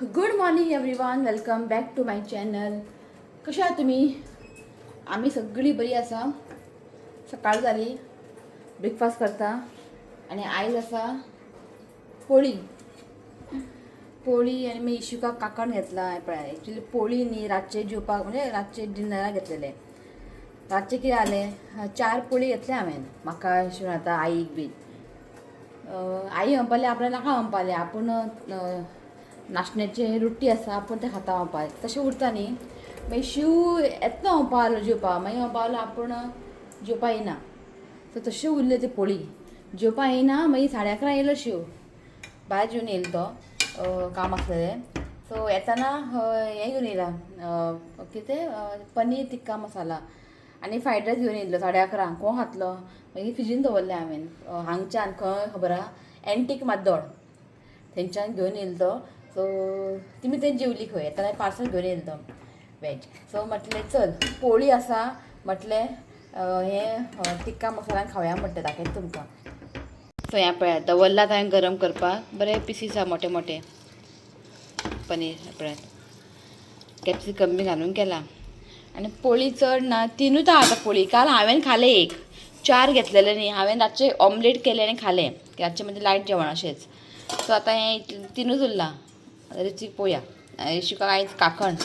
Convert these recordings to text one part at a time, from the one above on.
Good morning everyone, welcome back to my channel. कशा आहात तुम्ही? आम्ही सगळी बरी आसा. सकाळ जाली, ब्रेकफास्ट करता आनी आयज आसा पोळी. पोळी आनी मागीर इशुका काकण घेतला. पळय, एक्चुली पोळी न्ही, रातचे जेवपाक, म्हणजे रातचे डिनराक घेतलेले. रातचें कितें जालें, चार पोळी घेतले हांवें, म्हाका अशें आतां आईक बीन. आई म्हणपाली आपल्याक नाका, म्हणपालें आपूण नाशण्याचे रोटी आसा, आपूण तें खाता म्हणपाक. तशें उरता न्ही. मागीर शिव येतलो म्हणपा लागलो जेवपाक, मागीर म्हणपा लागलो आपूण जेवपा येना. सो तशें उरलें, ते पोळी जेवपा येना. मागीर 11:30 येयलो शिव, भायर जेवन येयलो तो, काम आसलेलें. सो येताना हें घेवन येयला, कितें, पनीर टिक्का मसाला आनी फ्रायड रायस घेवन येयल्लो 11:30. कोण खातलो? मागीर फ्रिजीन दवरलें हांवें. हांगच्यान खंय खबर आहा, एंटीक माद्दोड, थंयच्यान घेवन येयलो तो. सो तुमी थंय जेवली खंय. येताना पार्सल घेवन येयलो तो वेज. सो म्हटलें चल पोळी आसा, म्हटलें हें टिक्का मसाला खावया म्हटलें, दाखयता तुमकां. सो हें पळयात, दवरलां हांवें गरम करपाक. बरे पिसीस आहा, मोठे मोठे पनीर. पळयात, कॅप्सिकम बी घालून केला आनी पोळी चड ना, तिनूच आहा आतां पोळी. काल हांवें खालें एक, चार घेतलेले न्ही हांवें. रातचें ऑमलेट केलें आनी खालें रातचें, म्हणजे लायट जेवण अशेंच. सो आतां हें तिनूच उरलां. रुचीक पोवया. इशुका आयज काकण,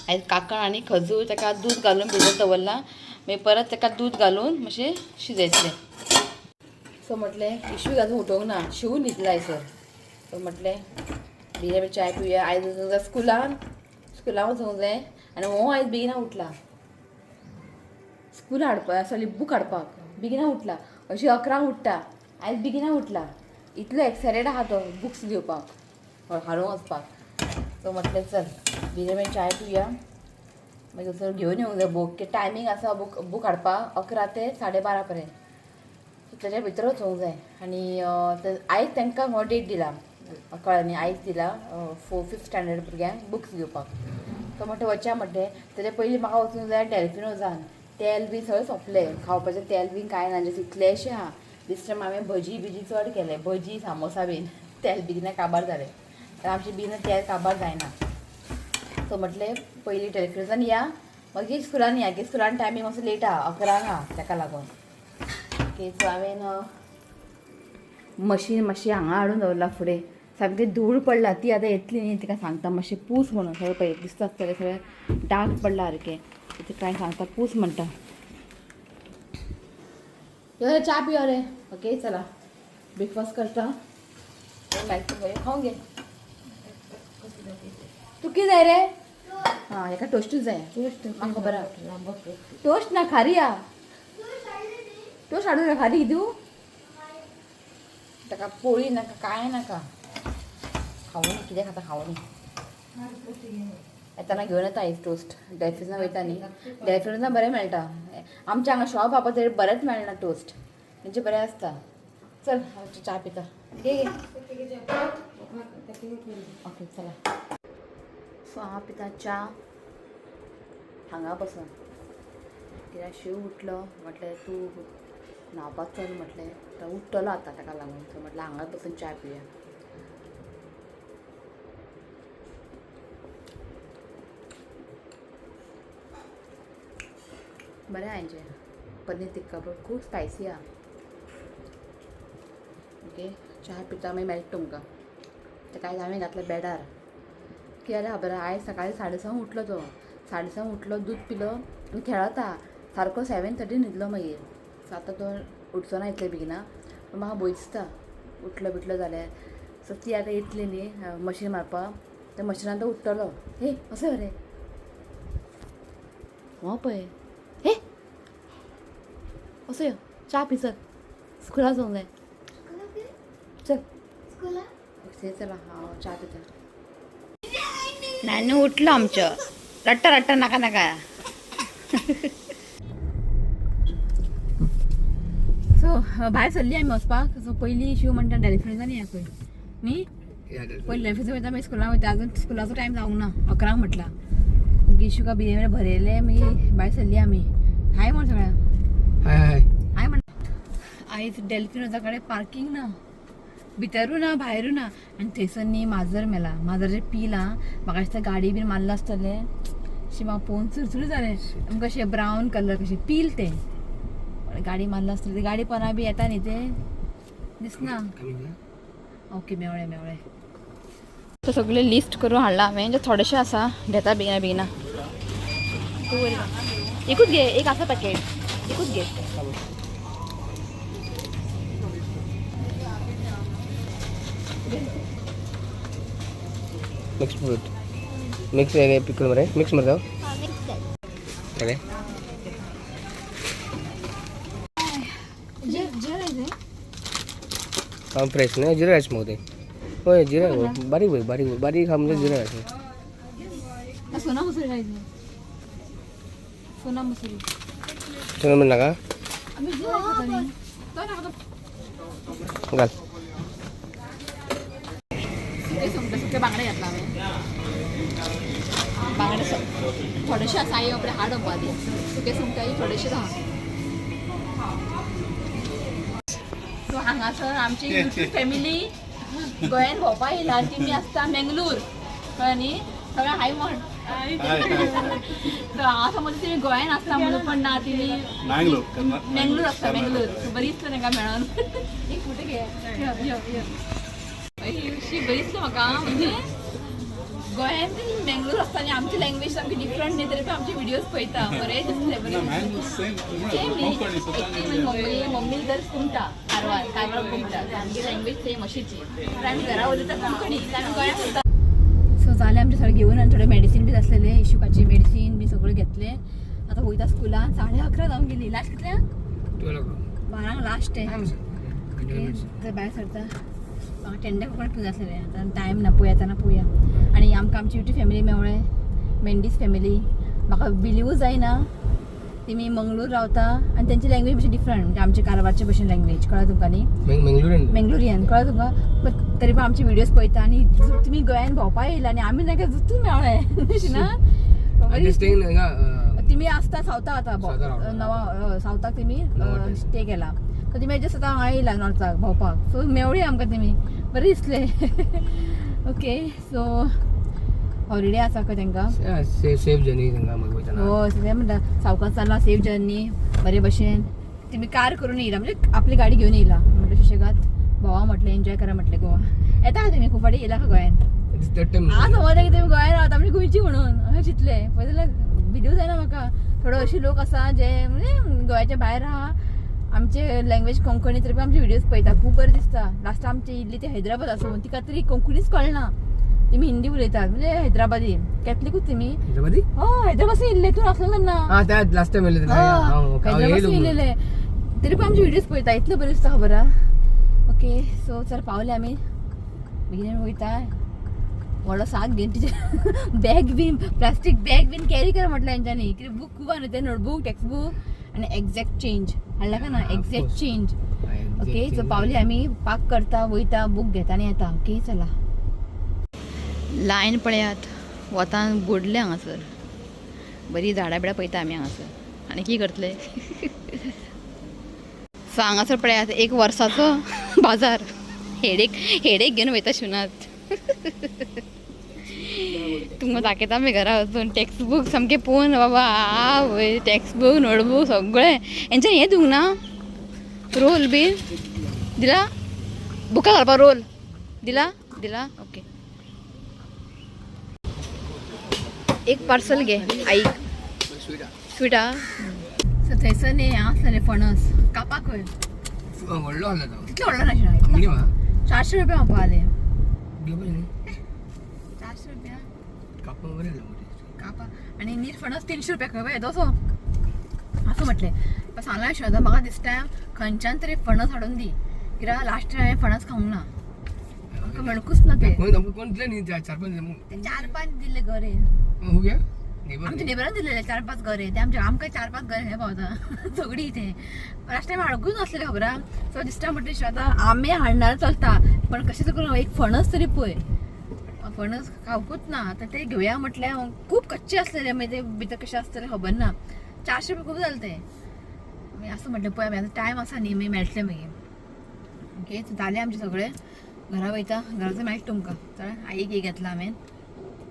आयज काकण आनी खजूर ताका दूद घालून भिजत दवरलां. मागीर परत ताका दूद घालून मातशें शिजयतलें. सो म्हटलें इशूक अजून उठोवंक ना, शिव न्हिदला सर. सो म्हटलें बेगीन चाय पिवया. आयज वचूंक जाय स्कुलान, स्कुलान वचूंक जाय आनी हो आयज बेगिना उठला स्कूल हाडपाक, सॉरी, बूक हाडपाक बेगिना उठला. अशी 11 उठ्ठा, आयज बेगिना उठला. इतलो एक्सायटेड आहा तो बुक्स घेवपाक, हाडूंक वचपाक. सो म्हटलें चल बेगीन बेगीन चाय पिवया, मागीर सर घेवन येवंक जाय बूक. टायमींग आसा बूक बूक हाडपाक 11 ते 12:30 पर्यंत. सो तेज्या भितर वचूंक जाय. आनी आयज तांकां हो डेट दिला, कळ्ळें न्ही? आयज दिला फोर फिफ्थ स्टँडर्ड भुरग्यांक बुक्स घेवपाक. सो म्हटलें वचया म्हटलें. तेजे पयलीं म्हाका वचूंक जाय डेल्फिनोजान, तेल बी सगळें सोंपलें, खावपाचें तेल बी कांय ना, जशें इतलेंशें आहा. दीस टायम हांवें भजी बिजी चड केले, भजी सामोसा बीन, तेल बेगीन काबार जालें. तर आमचें बेगीन तेल काबार जायना. सो म्हटलें पयलीं डेल्फिनोजान या, मागीर स्कुलान या, की स्कुलान टायमींग मातसो लेट आहा, 11 आहा, ताका लागून. ओके, सो हांवें मशीन मातशी हांगा हाडून दवरला फुडें, सामकें धूळ पडला. ती आतां येतली न्ही, तिका सांगता मातशें पूस म्हणून. सगळें पळय दिसता आसतलें, सगळें डार्क पडला सारकें. तिका कांय सांगता पूस म्हणटा. यो, च्या पियो रे. ओके, चला ब्रेकफास्ट करता. मागीर खावंक घे. तूं कितें जाय रे? हां, हेका टोस्टूच जाय, म्हाका खबर आहा. टोस्ट ना, खारी आ. टोस्ट हाडून खारी दिवं ताका? पोळी नाका, कांय नाका. खावून कितें खाता खावून. येताना घेवन येता आयज टोस्ट. डेल्फिना वयता न्ही, डेल्फिना बरें मेळटा. आमच्या हांगा शॉप आहा पळय, बरेंच मेळना टोस्ट, तेंचे बरें आसता. चल, हांव च्या पिता. घे घे. ओके, चला. सो हांव पिता च्या हांगा बसून, कित्याक शिव उठलो. म्हटलें तूं न्हांवपाक चल म्हटलें, तो उठ्ठलो आतां, ताका लागून. सो म्हटलें हांगाच बसून च्या पिवया. बरें आहा हेंचें पनीर टिक्का, पण खूब स्पायसी आहा. ओके, च्या पिता, मागीर मेळटा तुमकां. ताका आयज हांवें घातलें बेडार. कितें जालें खबर आहा? आयज सकाळीं 6:30 उठलो तो. 6:30 उठलो, दूद पिलो आनी खेळता सारको 7:30 न्हिदलो मागीर. सो आतां तो उठचो ना इतले बेगिना, पूण म्हाका भंय दिसता उठलो बिटलो जाल्यार. सो ती आतां येतली न्ही मशीन मारपाक, त्या मशिनान तो उठ्ठलो. हे असो रे, हो पळय, हे असो यो, च्या पी, चल स्कुलाक वचूंक जाय, चल. चला, हांव च्या पिता. नानू उठलो आमचो, रडटा रडटा, नाका नाका. सो भायर सरली आमी वचपाक. सो पयलीं शिव म्हणटा डेल्फिनान या खंय न्ही. पयलीं डेल्फिनान वयता, मागीर स्कुलान वयता. अजून स्कुलाचो टायम जावंक ना, 11 म्हटलां. मागीर इशुका बिरें भरयलें, मागीर भायर सरली आमी. हाय म्हण सगळ्यांक. हाय हाय. हाय म्हण. आयज डेल्फिनोजा कडेन पार्कींग ना. भितरूय ना भायरूय ना. आनी थंयसर न्ही माजर मेला, माजर जें पिलां म्हाका दिसता गाडी बीन मारलां आसतलें अशें म्हाका पळोवन चुरचूर जालें. आमकां अशें ब्रावन कलर कशें पील तें, गाडी मारलां आसतलें. ते गाडी पना बी येता न्ही तें दिसना. ओके मेवळें मेवळें. तो सगळें लिस्ट करून हाडलां हांवें, जे थोडेशें आसा घेता बेगिना बेगिना. एकूच घे, एक आसा पॅकेट, एकूच घे. मिक्स फ्रूट मिक्स पिकल मरे मिक्स मरता. अरे हां फ्रेश न्हय, जिरा रायस मगो ते. हय जिरा, बारीक पळय, बारीक बारीक खा म्हणजे जिरा रायस. सोना मसुरी खायची, सोना मसुरी. तुला म्हण नाका. आमी जिरा खाता न्ही, तो नाका. घाल. सुके सुंगटां, सुके बांगडे घातला हांवें. बांगडे थोडेशे आसा, आई आपले हाड वचपा दी. सुके सुंगटां थोडेशेच आहा. सो हांगासर आमची युट्यूब फॅमिली गोंयान भोंवपा येयला आनी तेमी आसता मेंगलूर, कळ्ळें न्ही? सगळें हाय म्हण. सो हांगा समज तेमी गोंयान आसता म्हणून पण ना, तेमी मँगलोर. मेंगलूर आसता, मेंगलूर. सो बरी दिसता तांकां मेळोन. एक फोटो घे. यो यो यो. अशी बरी दिसता म्हाका, म्हणजे गोंयान मेंगलूर आसता आनी आमची लँग्वेज सामकी डिफरंट न्ही, तरी पण आमचे व्हिडियोज पळयता. बरें दिसलें, बरें दिसलें. मँगलोर सेम. सेम न्ही. कोंकणी सुद्दां. Actually mummy mummy जर कुमटा, कारवार, कारवार कुमटा. आमची लँग्वेज सेम अशीची, तर आमी घरा उलयता कोंकणी, तर आमी गोंयांत उरता. सो जालें आमचें सगळें घेवन आनी थोडें मेडिसीन बी आसलेलें, इशुकाची मेडिसीन बी सगळें घेतलें. आतां वयता स्कुलान. 11:30 जावन गेली. लास्ट कितल्या? 12 लास्ट आहे. ओके, तर भायर सरता. म्हाका टेंडर कोण पुजा आसलेलें, आतां टायम ना, पळोवया येताना पळोवया. आनी आमकां आमची युट्यूब फॅमिली मेवळें, मेंडीस फॅमिली. म्हाका बिलीवूच जायना तेमी मंगळूर रावता आनी तेंची लँग्वेज मातशी डिफरंट, म्हणजे आमचे कारवारचे भशेन लँग्वेज, कळ्ळें तुमकां न्ही? मंगळुरियन. मेंगलोरियन, कळ्ळें तुमकां? पण तरी पण आमचे व्हिडियोज पळयता आनी तुमी गोंयान भोंवपा येयला आनी आमी तांकां जुतून मेवळें अशें ना? स्टेइंग हांगा. तिमी आसता सावथाक आतां. सावथाक रावता. नवा सावथाक तिमी नवा स्टे केला. सो तिमी जस्ट आतां हांगा येयला नॉर्थाक भोंवपाक. सो मेवळी आमकां तिमी, बरें दिसलें. ओके, सो हॉलिडे आसा खंय तांकां. सेफ जर्नी तांकां मागीर वयतना. हो, तें म्हणटा सावकाश चला, सेफ जर्नी. बरे भशेन तिमी कार करून येयला, म्हणजे आपली गाडी घेवन येयला. म्हटलें सुशेगाद भोंवा म्हटलें, एन्जॉय करा म्हटलें. गोवा येता का तुमी? खूब फाटी येयला का गोंयान? Third time. आज समजलें की तुमी गोंयान रावता म्हणजे गोंयची म्हणून अशें चिंतलें. पळय जाल्यार बिलीव जायना म्हाका. थोडे अशे लोक आसा जे म्हणजे गोंयाच्या भायर आहा, आमचे लँग्वेज कोंकणी, तरी पण आमचे व्हिडियोज पळयता. खूब बरें दिसता. लास्ट आमची इल्ली ती हैदराबाद आसून तिका तरी कोंकणीच कळना, तेमी हिंदी उलयतात. म्हणजे हैदराबादी कॅथलिकूच तेमी. हैदराबादी. हय, हैदराबाद इल्ले तूं आसलो तेन्ना. हा, त्या लास्ट टायम येयले. हैदराबाद येयलेले, तरी पण आमचे व्हिडियोज पळयता. इतलें बरें दिसता खबर आहा. ओके, सो चल पावले आमी, बेगीन वयता. व्हडलो साक घेवन, टिचर बॅग बीन, प्लास्टीक बॅग बीन कॅरी कर म्हटलें हेंच्यांनी, कितें बूक खूब आहा न्हू ते, नोटबूक, टेक्स्टबूक आनी एक्झॅक्ट चेंज हाडला का ना? Of exact course. Change. Okay, so पावले आमी, पाक करता वयता, बूक घेता आनी येता. ओके, चला. लायन पळयात, वतान बुडले हांगासर. बरी झाडां बिडां पळयता आमी हांगासर आनी की करतले. सो हांगासर पळयात, एक वर्साचो बाजार हेडेक हेडेक घेवन वयता शिवनाथ. तुमकां दाखयता आमी घरा वचून. टेक्स्टबूक सामकें पळोवन बाबा आवय, टेक्स्टबूक, नोटबूक सगळें हेंच्यान हें दिवंक ना. रोल बीन दिला? बुकां घालपा रोल दिला? दिला, ओके. एक पार्सल घे आईक. स्वीट आ. सो थंयसर न्ही हें आसलेलें फणस कापा खंय. व्हडलो आसलो तो. तितलो व्हडलो नाशिल्लो. मिडियम आहा. 400 रुपया म्हणपा लागले. घेवपाचें न्ही. 400 रुपया. कापून बरें आसलें मरे. कापा आनी नीर फणस 300 रुपया खंय येदोसो असो म्हटलें. पण सांगलां श्रद्धा, म्हाका दिसता खंयच्यान तरी फणस हाडून दी, कित्याक लास्ट टायम हांवें फणस खावंक ना, म्हाका मेळकूच ना ते. कोण आमकां कोण दिलें न्ही, चार पांच दिले. ते चार पांच दिल्ले गरे. हो गया. आमच्या नेबरान दिलेले चार पांच गरे ते आमच्या, आमकां चार पांच गरे हे पावता सगळी ते. लास्ट टायम हाडकूच नासलेले खबर आहा. सो दिसता म्हटलें श्रद्धा, आमे हाडणार चलता, पण कशें करून एक फणस तरी पळय. फणस खावकूच ना, आतां ते घेवया म्हटलें. खूब कच्चे आसलेले, मागीर ते भितर कशें आसतलें खबर ना. 400 रुपया खूब जाले ते. मागीर आसूं म्हटलें, पळय आमी आतां टायम आसा न्ही, मागीर मेळटलें मागीर. ओके जालें आमचें सगळें. घरा वयता, घराचो मेळटा तुमकां. चला, आईक एक घेतला हांवें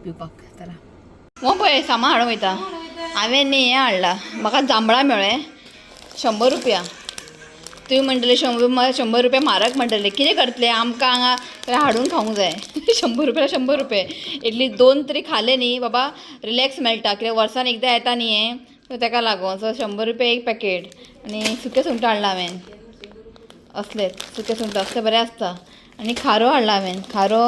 पिवपाक. चला हो पळय सामान हाडूंक वयता. हांवें न्ही हें हाडलां, म्हाका जांबळां मेळ्ळें 100 रुपया. तुवें म्हणटलें 100 रुपया म्हारग म्हणटलें. कितें करतलें, आमकां हांगा हाडून खावंक जाय. 100 रुपया 100 रुपया एटलीस्ट 2 तरी खाले न्ही बाबा, रिलॅक्स मेळटा. कित्याक वर्सान एकदां येता न्ही हें, सो तेका लागून. सो 100 रुपया एक पॅकेट. आनी सुकें सुंगटां हाडलां हांवें, असलें सुकें सुंगटां असलें बरें आसता. आनी खारो हाडला हांवें. खारो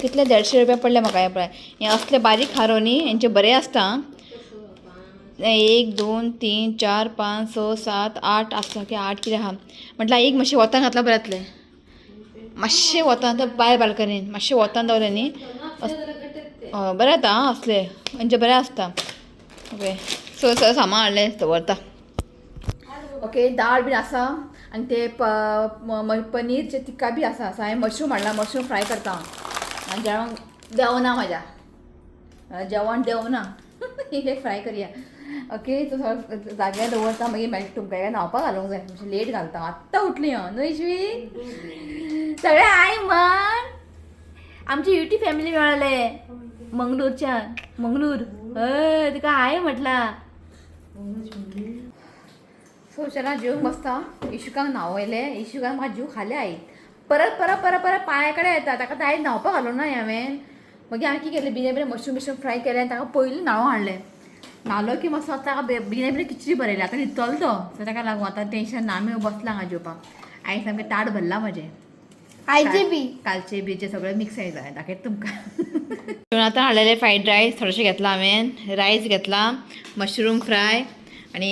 कितले 150 रुपया पडले म्हाका. हें पळय, हें असलें बारीक खारो न्ही, हेंचें बरें आसता. 1 2 3 4 5 6 7 8 आसता की 8 कितें आहा म्हटल्यार. एक मातशें वतान घातल्यार बरें जातलें. मातशें वतान तर भायर बाल्कनीन मातशें वतान दवरलें न्ही, हय बरें जाता. आं, असलें म्हणजे बरें आसता. ओके, सो सगळें सामान हाडलें दवरता. ओके, दाळ बीन आसा आनी ते पनीरचे टिक्का बी आसा. सो हांवें मशरूम हाडला, मशरूम फ्राय करता हांव. आनी जेवण देंवना म्हाज्या, जेवण देंवना, हे फ्राय करया. ओके, तो सगळें जाग्यार दवरता, मागीर मेळटा तुमकां. हेका न्हांवपाक घालूंक जाय, मातशें लेट घालता. आत्तां उठली हांव न्हय इश्वी. सगळें आई म्हण आमची युट्यूब फॅमिली मेळ्ळले मंगळूरच्यान. मंगळूर हय, तुका हाय म्हटलां. सो चला जेवंक बसता. इशुकाक न्हांवयलें, इशुकान म्हाका जीव खाले आई. परत परत परत परत पांया कडेन येता. ताका दायज न्हांवपाक घालूंक ना हांवें. मागीर हांवें कितें केलें, बेगीन बेगीन मशरूम बिशरूम फ्राय केलें आनी ताका पयलीं न्हांवोवन हाडलें. न्हालो की मातसो आतां ताका बेगीन बेगीन खिचडी बरयली. आतां न्हिदतलो तो, सो ताका लागून आतां टेंशन ना. आमी बसला हांगा जेवपाक. आयज सामकें ताट भरलां म्हजें. आयचे बी कालचे बीचे सगळें मिक्स जाय, दाखयता तुमकां. आतां हाडलेले फ्रायड रायस थोडेशें घेतला हांवें, रायस घेतला, मशरूम फ्राय आनी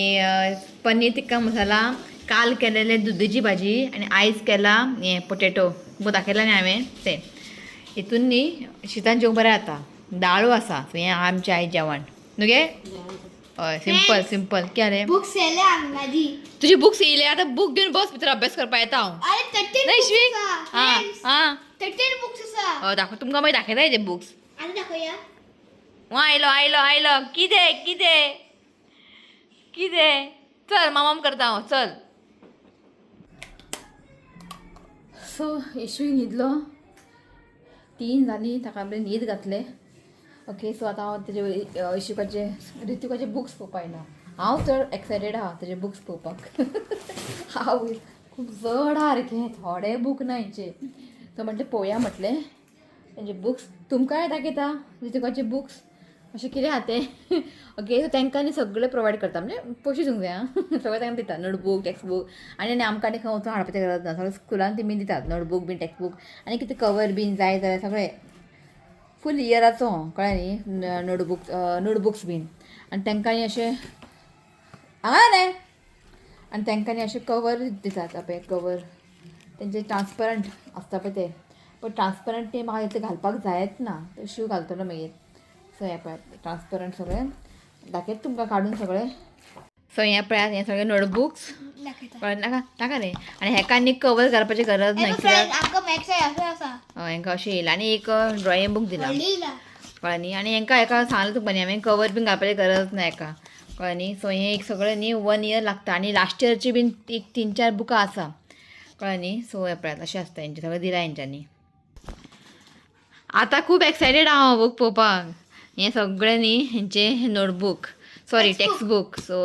पनीर टिक्का मसाला, काल केलेले दुदीची भाजी आनी आयज केला हें पोटेटो तुमकां दाखयला न्ही हांवें तें. हितून न्ही शितान जेवंक बरें जाता. दाळू आसा. सो हें आमचें आयज जेवण न्हू गे. हय, सिंपल सिंपल. कितें रे? बुक्स येयले माझी. तुजी बुक्स येयले, आतां बूक घेवन बस भितर, अभ्यास करपा येता हांव. अरे 13 नाही बुक्स श्वी आसा. हां हां. 13 बुक्स आसा. हय, दाखव तुमकां, मागीर दाखयता हेजे बुक्स. आनी दाखोवया. हो आयलो आयलो आयलो. कितें कितें कितें? चल मामाम करता हांव, चल. सो यशवी न्हिदलो, 3 जालीं, ताका बरें न्हीद घातलें. ओके, सो आतां हांव तेजे यशुकाचे ऋतुकाचे बुक्स पळोवपाक येयला. हांव चड एक्सायटेड आहा तेजे बुक्स पळोवपाक. हांव खूब जड आहा सारकें, थोडे बूक ना हेंचे. सो म्हटलें पळोवया म्हटलें तेंचे बुक्स. तुमकांय दाखयता ऋतुकाचे बुक्स अशें कितें आहा तें. ओके, सो तांकां न्ही सगळें प्रोवायड करता, म्हणजे पयशे दिवंक जाय आं. सगळें तांकां दिता, नोटबूक, टेक्स्टबूक. आनी आनी आमकां आनी खंय वचून हाडपाचें गरज ना, सगळें स्कुलान तेमी दितात नोटबूक बीन टेक्स्टबूक आनी कितें कवर बीन जाय जाल्यार सगळें फूल इयराचो, कळ्ळें न्ही, नोटबूक नोटबुक्स बीन. आनी तांकां न्ही अशें हांगा न्ही, आनी तांकां न्ही अशें कवर दितात पळय, कवर तेंचे ट्रान्सपरंट आसता पळय ते. पण ट्रान्सपरंट ते म्हाका इतलें घालपाक जायच ना, ते शू घालतलो मागीर. सो हें पळयात ट्रान्सपरंट सगळें दाखयता तुमकां काडून सगळें. सो हें पळयात, हें सगळें नोटबुक्स. दाखयता. कळ्ळें? नाका नाका रे. आनी हेका न्ही कवर घालपाची गरज ना फ्रेंड कित्याक आमकां मॅक्स अशें आसा. हय, हेंका अशें येयलां आनी एक ड्रॉइंग बूक दिला. व्हडली दिला. कळ्ळें न्ही? आनी हेंका हेका सांगलें तुमकां न्ही हांवें, कवर बीन घालपाची गरज ना हेका, कळ्ळें न्ही? सो हें एक सगळें न्ही 1 इयर लागता आनी लास्ट इयरची बीन एक 3-4 बुकां आसा, कळ्ळें न्ही? सो हें पळयात अशें आसता हेंचें सगळें दिलां हेंच्यांनी. आतां खूब एक्सायटेड आहा हांव बूक पळोवपाक. हें सगळें न्ही हेंचें नोटबूक, सॉरी टेक्स्टबूक. सो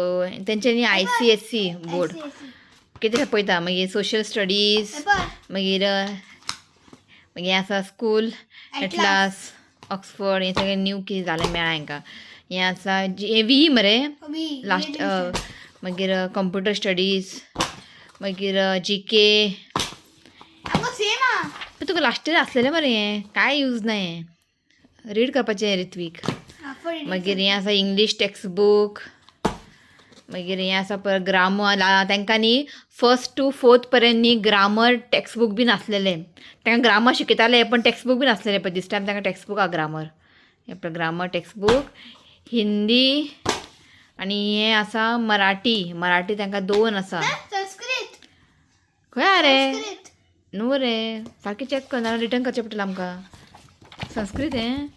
तेंचे न्ही ICSE board कितें पळयता, मागीर सोशल स्टडीज, मागीर मागीर आसा स्कूल एटलास, ऑक्सफर्ड, हें सगळें न्यू कितें जालें मेळ्ळां हेंकां. हें आसा जी वी मरे लास्ट, मागीर कंप्युटर स्टडीज, मागीर GK. आमकां सेम आहा. पण तुका लास्ट इयर आसलेलें मरे, हें कांय यूज ना, हें रीड करपाचें ऋत्वीक. मागीर हें आसा इंग्लीश टेक्स्टबूक, मागीर हें आसा परत ग्रामर. तांकां न्ही 1st to 4th पर्यंत न्ही ग्रामर टेक्स्टबूक बी नासलेलें. तांकां ग्रामर शिकयताले पण टेक्स्टबूक बी नासलेलें, पण दीस टायम तांकां टेक्स्टबूक आहा ग्रामर. हें पळय ग्रामर टेक्स्टबूक, हिंदी आनी हें आसा मराठी. मराठी तांकां 2 आसा. संस्कृत. खंय आहा रे? संस्कृत. न्हू रे, सारकें चॅक कर, नाल्यार रिटर्न करचें पडटलें आमकां. संस्कृत हें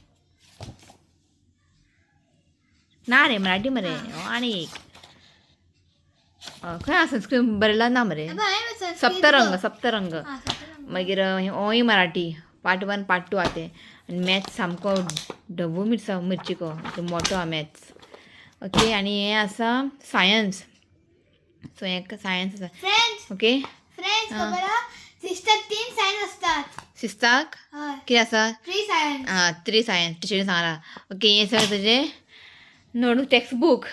ना रे, मराठी मरे. आनी एक खंय आहा संस्कृत बरयला ना मरे. सप्तरंग, सप्तरंग. मागीर होय मराठी पार्ट 1 पार्ट 2 आहा तें. आनी मॅथ्स सामको डबू मिरसांग मिरची को मोटो आहा मॅथ्स. ओके आनी हें आसा सायन्स. सो हें सायन्स आसा. फ्रेंड्स. ओके. फ्रेंड्स, खबर आहा, सिस्टर 3 सायन्स असतात. शिस्ताक हय. कितें आसा? 3 सायन्स. आं, 3 सायन्स टिचरीन सांगला. ओके, हें सगळें तुजें नोट टेक्स्ट बूक.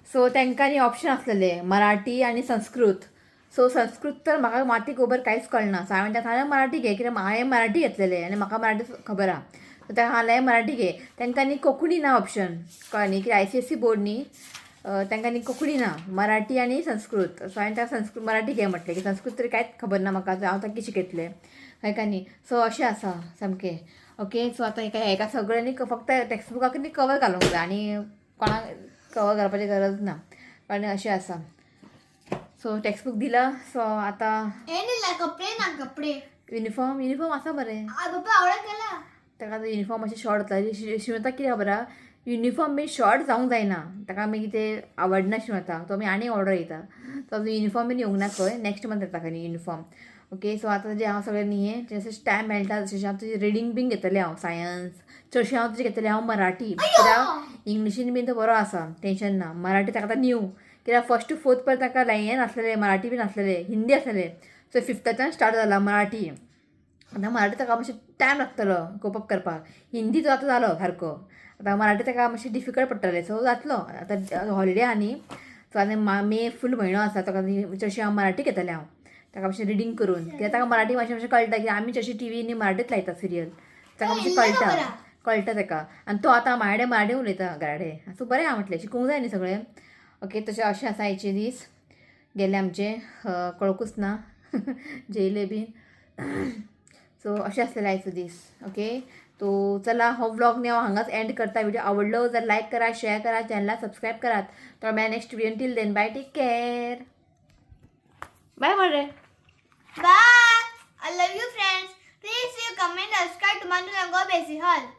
सो तांकां न्ही ऑप्शन आसलेले मराठी आनी संस्कृत. सो संस्कृत तर म्हाका माती गोबर कांयच कळना. सो हांवें ताका सांगलें मराठी घे, कित्याक हांवें मराठी घेतलेलें आनी म्हाका मराठी खबर आहा. सो ताका सांगलें मराठी घे. तांकां न्ही कोंकणी ना ऑप्शन, कळ्ळें न्ही, कित्याक ICSE board न्ही, तांकां न्ही कोंकणी ना, मराठी आनी संस्कृत. सो हांवें ताका संस्कृत मराठी घे म्हटलें, की संस्कृत तरी कांयच खबर ना म्हाका, हांव ताका कितें शिकयतलें काय न्ही. सो अशें आसा सामकें. ओके, सो आतां हेका हेका सगळें न्ही फक्त टेक्स्टबुकाक न्ही कवर घालूंक जाय आनी कोणाक कवर घालपाची गरज ना, आनी अशें आसा. सो टेक्स्टबूक दिला. सो आतां हे दिला कपडे ना कपडे. युनिफॉर्म, युनिफॉर्म आसा मरे. आ बाबा आवडत गेला. ताका आतां युनिफॉर्म मातशें शॉर्ट जाता शिवता, कितें खबर आहा, युनिफॉर्म बीन शॉर्ट जावंक जायना ताका, मागीर ते आवडना शिवता. तो आमी आनी ऑर्डर दिता. तो अजून युनिफॉर्म बीन येवंक ना खंय, नेक्स्ट मंथ येता खंय युनिफॉर्म. ओके, सो आतां जें हांव सगळें न्ही हें जशें टायम मेळटा तशें हांव तुजी रिडींग बीन घेतलें हांव सायन्स, चडशें हांव तुजें घेतलें हांव मराठी, कित्याक इंग्लिशीन बीन तो बरो आसा, टेंशन ना. मराठी ताका आतां न्यू, कित्याक फर्स्ट टू फोर्थ पर्यंत ताका हें नासलेलें, मराठी बीन नासलेलें, हिंदी आसलेलें. सो फिफ्ताच्यान स्टार्ट जाला मराठी. आतां मराठी ताका मातशें टायम लागतलो कोप अप करपाक. हिंदी तो आतां जालो सारको, आतां मराठी ताका मातशें डिफिकल्ट पडटलें. सो जातलो आतां हॉलिडे आहा न्ही, सो आनी मे फूल म्हयनो आसा, ताका चडशें हांव मराठी घेतलें हांव ताका मातशें रिडींग करून, कित्याक ताका मराठी मातशें मातशें कळटा, की आमी चडशी टिवी न्ही मराठीच लायता सिरियल, ताका मातशें कळटा, कळटा ताका. आनी तो आतां म्हाजे मराठी उलयता घराडे. सो बरें आहा म्हटलें, शिकूंक जाय न्ही सगळें. ओके, तशें अशें आसा आयचे दीस गेले आमचे, कळकूच ना जेयले बीन. सो अशें आसलेलें आयचो दीस. ओके, तो चला हो व्लॉग न्ही हांव हांगाच एंड करता. व्हिडिओ आवडलो जर लायक करा, शेअर करा, चॅनला सबस्क्राईब करात. तर मेळया next video. Till then bye, take care, bye मरे. Bye. I love you friends. Please you comment, subscribe to Mandu Rango Basic Hall.